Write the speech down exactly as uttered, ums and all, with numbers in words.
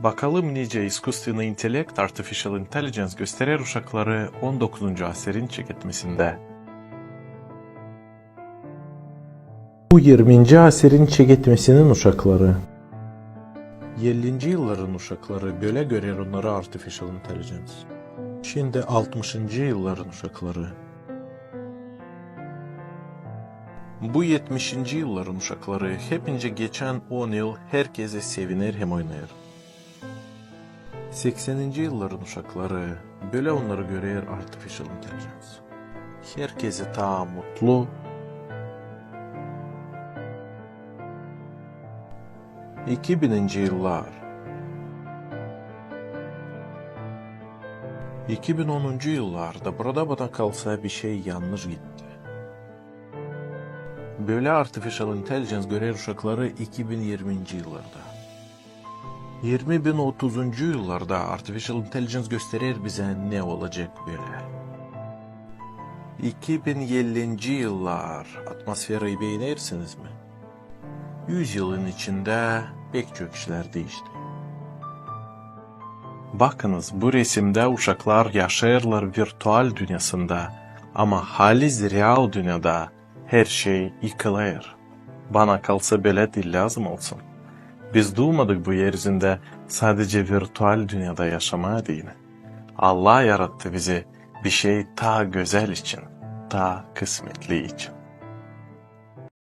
Bakalım nicä iskusstvenıy intellekt, artificial intelligence, gösterer uşakları on dokuzuncu asirin çeketmesindä. Bu irminci asirin çeketmesinin uşakları. Ellinci yılların uşakları bölä görer onnarı artificial intelligence. Şindi altmışıncı yılların uşakları. Bu etmişinci yılların uşakları. Hepinci geçän on yıl herkezi seviner hem oynar. Sekseninci yılların uşakları, bölä onnarı görer artificial intelligence. Herkezi taa mutlu. İki bininci yıllar. İki bin onuncu yıllarda burada bana kalsa bir şey yannış gitti. Bölä artificial intelligence görer uşakları iki bin irminci yıllarda. İrmi bin otuzuncu yıllarda artificial intelligence gösterer bizä ne olacek bölä. İki bin ellinci yıllar, atmosferayı beenersiniz mi? Üz yılın içindä pek çok işlär diişti. Bakınız, bu resimdä uşaklar yaşêêrlar virtual dünnedä, ama haliz real dünnedä her şey yıkılêr. Bana kalsa, bölä diil lääzım olsun. Biz duumadık bu er üzündä sadecä virtual dünnedä yaşamaa deyni. Allah yarattı bizi bir şey taa gözäl için, taa kısmetli için.